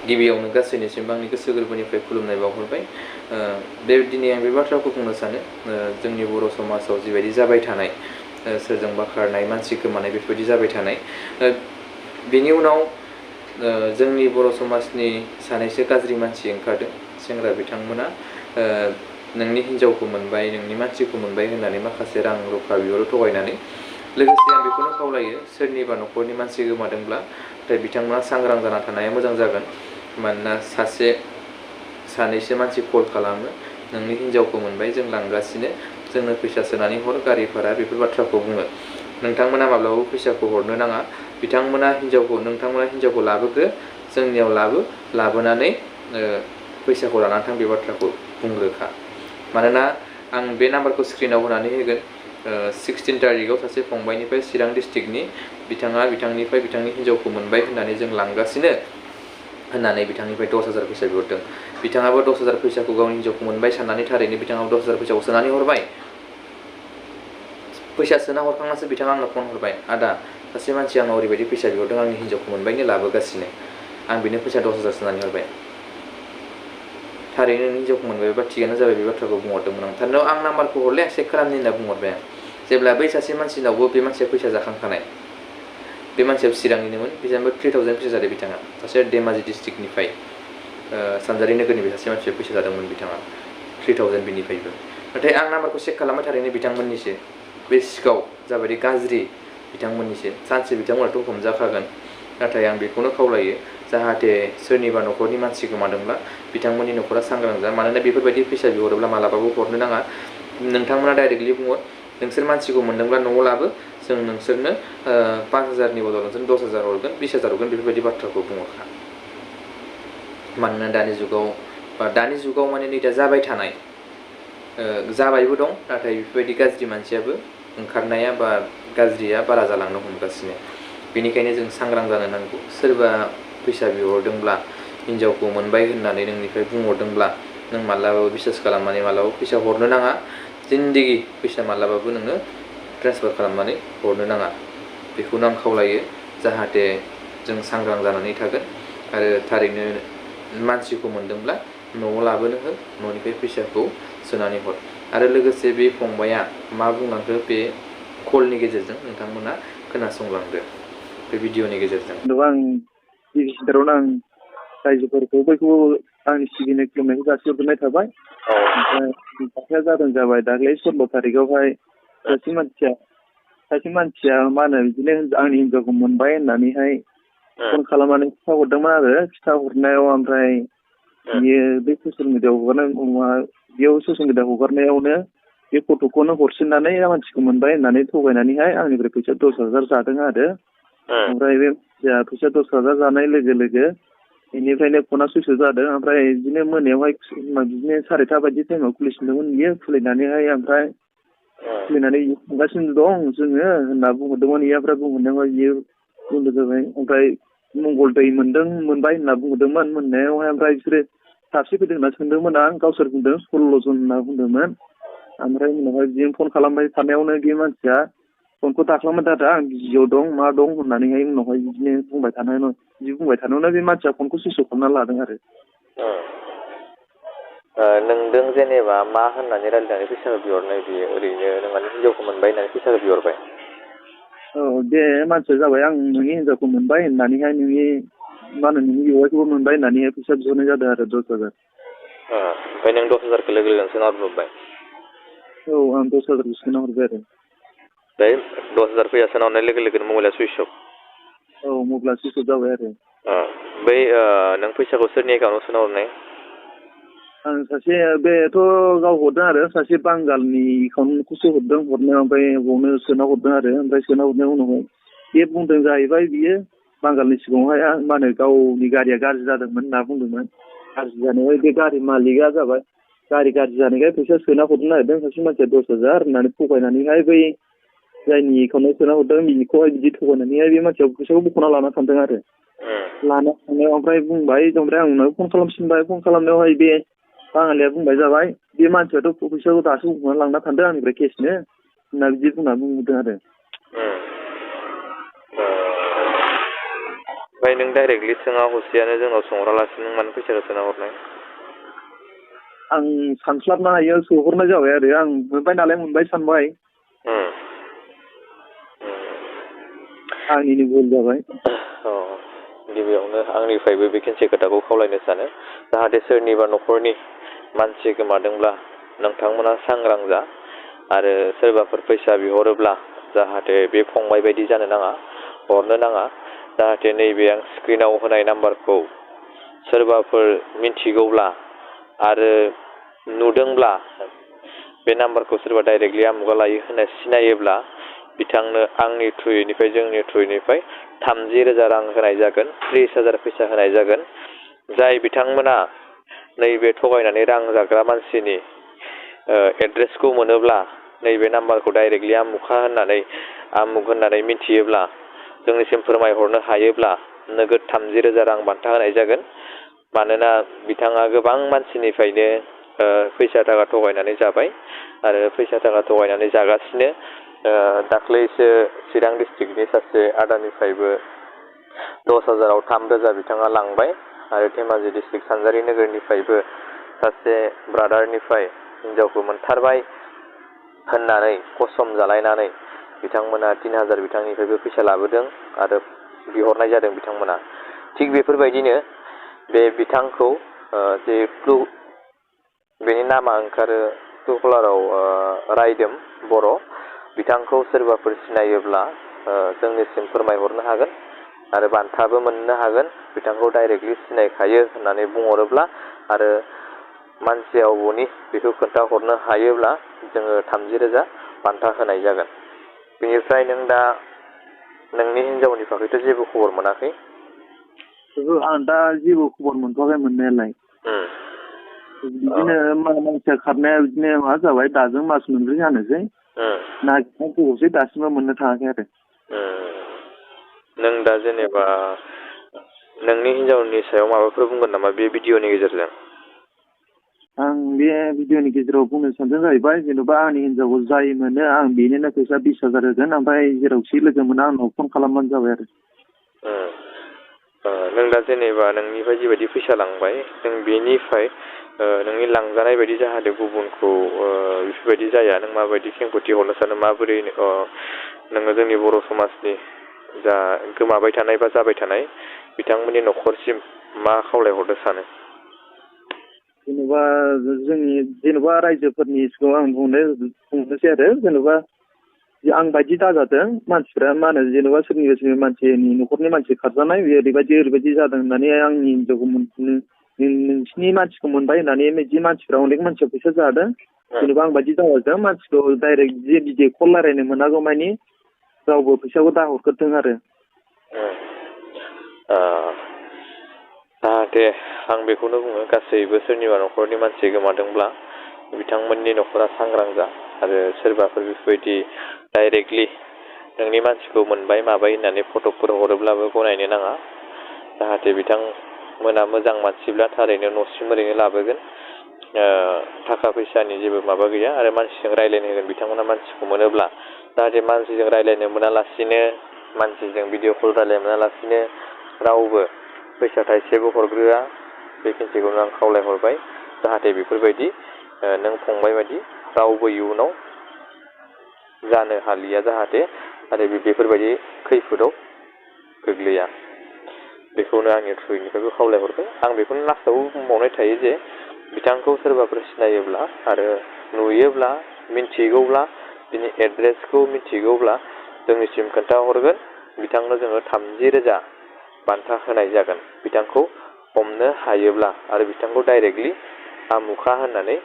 गिबियावनो गासैनिसिमबो आंनि गोसो गोरबोनिफ्राय खुलुमनाय बावहरबाय। दिनै आं बे बाथ्राखौ बुंनो सानो जोंनि बर' समाजाव जिबायदि जाबाय थानाय सोरजोंबा खारनाय मानसि गोमानाय बेफोरबायदि जाबाय थानाय बेनि उनाव जोंनि बर' समाजनि सानैसो गाज्रि मानसि ओंखारदों सेंग्रा बिथांमोना नोंनि हिन्जावखौ मोनबाय नोंनि मानसिखौ मोनबाय होननानै माखासे रां रुफा बिहरो थगायनानै। लोगोसे आं बेखौनो खावलायो सोरनिबा न'खरनि मानसि गोमादोंब्ला नाथाय बिथांमोना सांग्रां जाना थानाया मोजां जागोन। मानोना सानैसो मानसि कल खालामो नोंनि हिन्जावखौ मोनबाय जों लांगासिनो जोंनो फैसा सोनानै हर गारि भारा बेफोर बाथ्राखौ बुङो। नोंथांमोना माब्लाबाबो फैसाखौ हरनो नाङा। नोंथांमोना हिन्जावखौ लाबोग्रो जोंनियाव लाबोनानै फैसाखौ लानानै थां बे बाथ्राखौ बुंग्रोखा। मानोना आं बे नाम्बारखौ स्क्रिनाव होनानै होगोन। 16 तारिखआव सासे फंबायनिफ्राय चिरां डिस्ट्रिक्टनि बिथाङा बिथांनिफ्राय बिथांनि हिन्जावखौ मोनबाय होननानै जों लांगासिनो होननानै बिथांनिफ्राय 10,000 फैसा बिहरदों। बिथाङाबो 10,000 फैसाखौ गावनि हिन्जावखौ मोनबाय साननानै थारैनो बिथाङाबो 10,000 फैसाखौ सोनानै हरबाय। फैसा सोना हरखांनासो बिथाङा आंनो फन हरबाय, आदा सासे मानसि आंनाव ओरैबायदि फैसा बिहरदों आंनि हिन्जावखौ मोनबायनो लाबोगासिनो आं बिनो फैसा 10,000 सोनानै हरबाय। थारैनो नोंनि हिन्जावखौ मोनबायबा थिगानो जाबाय बे बाथ्राखौ बुंहरदोंमोन आं। थारैनो आं नाम्बारखौ हरलाय आं चेक खालामनि होनना बुंहरबाय आं। जेब्ला बै सासे मानसिनावबो बे मानसिया फैसा जाखांखानाय, बे मानसियाबो चिरांनिनोमोन, बेजोंबो 3,000 फैसा जादों बिथाङा। सासे धेमाजि डिस्ट्रिक्टनिफ्राय सानजारि नोगोरनिफ्राय सासे मानसिया फैसा जादोंमोन बिथाङा 3,000 बिनिफ्रायबो। नाथाय आं नाम्बारखौ चेक खालामबाय थारैनो बिथांमोननिसो बे सिखाव जाबायदि गाज्रि बिथांमोननिसो। सानसे बिथांमोनाथ' हमजाखागोन। नाथाय आं बेखौनो खावलायो जाहाथे सोरनिबा न'खरनि मानसि गोमादोंब्ला बिथांमोननि न'खरा सांग्रां जा। मानोना बेफोरबायदि फैसा बिहरोब्ला मालाबाबो हरनो नाङा। नोंथांमोना डाइरेक्टलि बुङो नोंसोर मानसिखौ मोनदोंब्ला न'आव लाबो जों नोंसोरनो 5,000नि बदल नोंसोरनो 10,000 हरगोन 20,000 हरगोन बेफोरबायदि बाथ्राखौ बुंहरखा। मानोना दानि जुगाव माने नै दा जाबाय थानाय जाबायबो दं, नाथाय बेफोरबायदि गाज्रि मानसियाबो ओंखारनाया बा गाज्रिया बारा जालांनो हमगासिनो। बेनिखायनो जों सांग्रां जानो नांगौ। सोरबा फैसा बिहरदोंब्ला हिन्जावखौ मोनबाय होननानै नोंनिफ्राय बुंहरदोंब्ला नों मालाबाबो बिसास खालामनानै मालाबाबो फैसा हरनो नाङा। जिन्दगि फैसा मालाबाबो नोङो ट्रेन्सफार खालामनानै हरनो नाङा। बेखौनो आं खावलायो जाहाथे जों सांग्रां जानानै थागोन। आरो थारैनो मानसिखौ मोनदोंब्ला न'आव लाबोनो हो, न'निफ्राय फैसाखौ सोनानै हर। आरो लोगोसे बे फंबाया मा बुंलांखो बे कलनि गेजेरजों नोंथांमोना खोनासंलांदो बे भिडिअनि गेजेरजों। आं गिबि सिटारावनो आं रायजोफोरखौ बयखौबो आंनि सिबिनाय खुलुमनायखौ जासिहरग्रोनाय थाबाय। ओमफ्राय जाथाया जाबाय दाख्लै 16 तारिखआवहाय सासे मानसिया मा होनो बिदिनो आंनि हिन्जावखौ मोनबाय होननानैहाय फन खालामनानै खिथाहरदोंमोन आरो। खिथाहरनायाव ओमफ्राय बियो बे ससियेल मिडिया हगारनायावनो बे फट'खौनो हरफिननानै मानसिखौ मोनबाय होननानै थगायनानैहाय आंनिफ्राय फैसा 10,000 जादों आरो। ओमफ्राय बे मानसिया फैसा 10,000 जानाय लोगो लोगो बेनिफ्रायनो फना सुइस अफ जादों। ओमफ्राय बिदिनो मोनायावहाय बिदिनो 4:30 बायदि टाइमाव खुलिफिनदोंमोन बियो। खुलिनानैहाय ओमफ्राय थांगासिनो दं जोङो होनना बुंहरदोंमोन बियो। ओमफ्राय बुंहरनायावहाय बियो बन्द' जाबाय। ओमफ्राय मंगल दै मोनबाय होनना बुंहरदोंमोन मोननायावहाय। ओमफ्राय बिसोरो साबसे फैदों होनना सोंदोंमोन आं। गावसोर बुंदों 16 जन होनना बुंदोंमोन। ओमफ्राय उनावहाय बिदिनो फन खालामबाय थानायावनो बे मानसिया फनखौ दाख्लामबाय थादों आं बिजियाव दं मा दं होननानैहाय। उनावहाय बिदिनो बुंबाय थानायावनो बे मानसिया फनखौ सुइस अफ खालामना लादों आरो। नोंदों जेनेबा मा होननानै रायज्लायनानै फैसा बिहरनाय बियो ओरैनो नोंहानि हिन्जावखौ मोनबाय होननानै फैसा बिहरबाय? औ बे मानसिया जाबाय आं नोंनि हिन्जावखौ मोनबाय होननानैहाय नोंनि बेवाइखौबो मोनबाय होननानैहाय फैसा बिहरनाय जादों आरो 10,000। ओमफ्राय नों 10,000खौ लोगो लोगोनो सोना हरब्रबबाय? औ आं 10,000खौ सोना हरबाय आरो। ओमफ्राय 10,000 फैसा सोना हरनाय लोगो लोगोनो मबाइला सुइस अफ? औ मबाइला सुइस अफ जाबाय आरो। बै नों फैसाखौ सोरनि एकाउन्टाव सोना हरनाय? आं बेथ' गाव हरदों आरो सासे बांगालनि एकाउन्टखौसो हरदों हरनायाव। ओमफ्राय बावनो सोना हरदों आरो। ओमफ्राय सोना हरनाय उनावहाय बे बुंदों जाहैबाय बियो बांगालनि सिगाङावहाय मा होनो गावनि गारिया गाज्रि जादोंमोन होनना बुंदोंमोन। गाज्रि जानायावहाय बे गारि मालिकआ जाबाय गारि गाज्रि जानायखाय फैसा सोना हरनो नागिरदों सासे मानसिया 10,000 होननानै थगायनानैहाय बै जायनि एकाउन्टआव सोना हरदों बिनिखौहाय बिदि थगायनानैहाय बे मानसिया फैसाखौ बख'ना लाना थांदों आरो। लाना थांनायाव ओमफ्राय बुंबाय ओमफ्राय आं उनाव फन खालामफिनबाय। फन खालामनायावहाय बे बाङालिया बुंबाय जाबाय बे मानसियाथ' फैसाखौ दासो बख'ना लांना थांदों आंनिफ्राय केसनो होनना बिदि बुंना बुंदों आरो। ओमफ्राय नों डाइरेक्टलि सोङा हसेयानो जोंनाव सोंहरालासिनो नों मानो फैसाखौ सोना हरनाय? आं सानस्लाबनो हायो सोहरनाय जाबाय आरो आं मोनबाय नालाय मोनबाय सानबाय। आंनिनो भुल जाबाय। गिबियावनो आंनिफ्रायबो बे खेनसे खोथाखौ खावलायनो सानो जाहाथे सोरनिबा न'खरनि मानसि गोमादोंब्ला नोंथांमोना सांग्रां जा आरो सोरबाफोर फैसा बिहरोब्ला जाहाथे बे फंबाय बायदि जानो नाङा, हरनो नाङा। जाहाथे नैबे आं स्क्रिनाव होनाय नाम्बारखौ सोरबाफोर मिन्थिगौब्ला आरो नुदोंब्ला बे नाम्बारखौ सोरबा डाइरेक्टलि आमुगा लायो होनना सिनायोब्ला बिथांनो आंनि थ्रुयैनिफ्राय जोंनि थ्रुयैनिफ्राय 30,000 रां होनाय जागोन, 30,000 फैसा होनाय जागोन। जाय बिथांमोना नैबे थगायनानै रां जाग्रा मानसिनि एड्रेसखौ मोनोब्ला नैबे नाम्बारखौ डाइरेक्टलि आमुखा होननानै आमुग होननानै मिन्थियोब्ला जोंनिसिम फोरमायहरनो हायोब्ला नोगोद 30,000 रां बान्था होनाय जागोन। मानोना बिथाङा गोबां मानसिनिफ्रायनो फैसा थाखा थगायनानै जाबाय आरो फैसा थाखा थगायनानै जागासिनो। दाख्लैसो चिरां डिस्ट्रिक्टनि सासे आदानिफ्रायबो 10,000आव 3,000 बिथाङा लांबाय आरो धेमाजि डिस्ट्रिक्ट सानजारि नोगोरनिफ्रायबो सासे ब्रादारनिफ्राय हिन्जावखौ मोनथारबाय होननानै कसम जालायनानै बिथांमोना 3,000 बिथांनिफ्रायबो फैसा लाबोदों आरो बिहरनाय जादों बिथांमोना। थिग बेफोरबायदिनो बे बिथांखौ जिहेतु बेनि नामा ओंखारो ट्रुकलाराव रायदों बर', बिथांखौ सोरबाफोर सिनायोब्ला जोंनिसिम फोरमायहरनो हागोन आरो बान्थाबो मोननो हागोन। बिथांखौ डाइरेक्टलि सिनायखायो होननानै बुंहरोब्ला आरो मानसिया अब'नि बेखौ खोन्थाहरनो हायोब्ला जोङो 30,000 बान्था होनाय जागोन। बेनिफ्राय नों दा नोंनि हिन्जावनि बागैथ' जेबो खबर मोनाखै? आं दा जेबो खबर मोनथ'वाखै मोननायालाय। बिदिनो मानसिया खारनाया बिदिनो मा जाबाय दाजों मास मोनब्रै जानोसै। नागिरना फैबावसै दासिमबो मोननो थाङाखै आरो। नों दा जेनेबा नोंनि हिन्जावनि सायाव माबाफोर बुंगोन नामा बे भिडिअनि गेजेरजों? आं बे भिडिअनि गेजेराव बुंनो सानदों जाहैबाय जेनेबा आंनि हिन्जावखौ जाय मोनो आं बेनिनो फैसा 20,000 होगोन, ओमफ्राय जेरावखि लोगो मोना आंनाव फन खालामबानो जाबाय आरो। नों दा जेनेबा नोंनिफ्राय जिबायदि फैसा लांबाय नों बेनिफ्राय नोंनि लांजानाय बायदि जाहाथे गुबुनखौ बेफोरबायदि जाया नों माबायदि खेंफोरथि हरनो सानो, माबोरै नोङो जोंनि बर' समाजनि जा गोमाबाय थानाय बा जाबाय थानाय बिथांमोननि न'खरसिम मा खावलायहरनो सानो? जेनेबा रायजोफोरनि सिगाङाव आं बुंनोसै आरो जेनेबा आं बायदि दाजाथों मानसिफ्रा मा होनो जेनेबा सोरनिबा मानसिनि न'खरनि मानसि खारजानाय ओरैबायदि जादों होननानै आंनि हिन्जावखौ नोंसिनि मानसिखौ मोनबाय होननानै बिदि मानसिफ्रा अनेक मानसिया फैसा जादों। जेनेबा आं बायदि दाजाथों मानसिखौ डाइरेक्ट भिडिअ कल रायलायनो मोनागौ मानि रावबो फैसाखौ दाहरग्रोथों आरो। जाहाथे आं बेखौनो बुङो गासैबो सोरनिबा न'खरनि मानसि गोमादोंब्ला बिथांमोननि न'खरा सांग्रां जा आरो सोरबाफोर बेफोरबायदि डाइरेक्टलि नोंनि मानसिखौ मोनबाय माबाय होननानै फटकफोर हरोब्लाबो गनायनो नाङा। जाहाथे बिथांमोना मोजां मानसिब्ला थारैनो न'सिम ओरैनो लाबोगोन। थाखा फैसानि जेबो माबा गैया आरो मानसिजों रायज्लायनो होगोन बिथांमोना मानसिखौ मोनोब्ला। जाहाथे मानसिजों रायज्लायनो मोनालासिनो मानसिजों भिडिअ कल रायज्लायनो मोनालासिनो रावबो फैसा थाइसेबो हरग्रोआ बे खेनसेखौनो आं खावलायहरबाय। जाहाथे बेफोरबायदि नों फंबाय बायदि रावबो इयुनाव जानो हालिया जाहाथे आरो बेफोरबायदि खैफोदाव गोग्लैया। बेखौनो आंनि थ्रुयैनिफ्रायबो खावलायहरबाय। आं बेखौनो लास्टआव बुंबावनाय थायो जे बिथांखौ सोरबाफोर सिनायोब्ला आरो नुयोब्ला मिन्थिगौब्ला बिनि एड्रेसखौ मिन्थिगौब्ला जोंनिसिम खोन्थाहरगोन। बिथांनो जोङो 30,000 बान्था होनाय जागोन बिथांखौ हमनो हायोब्ला आरो बिथांखौ डाइरेक्टलि आमुखा होननानै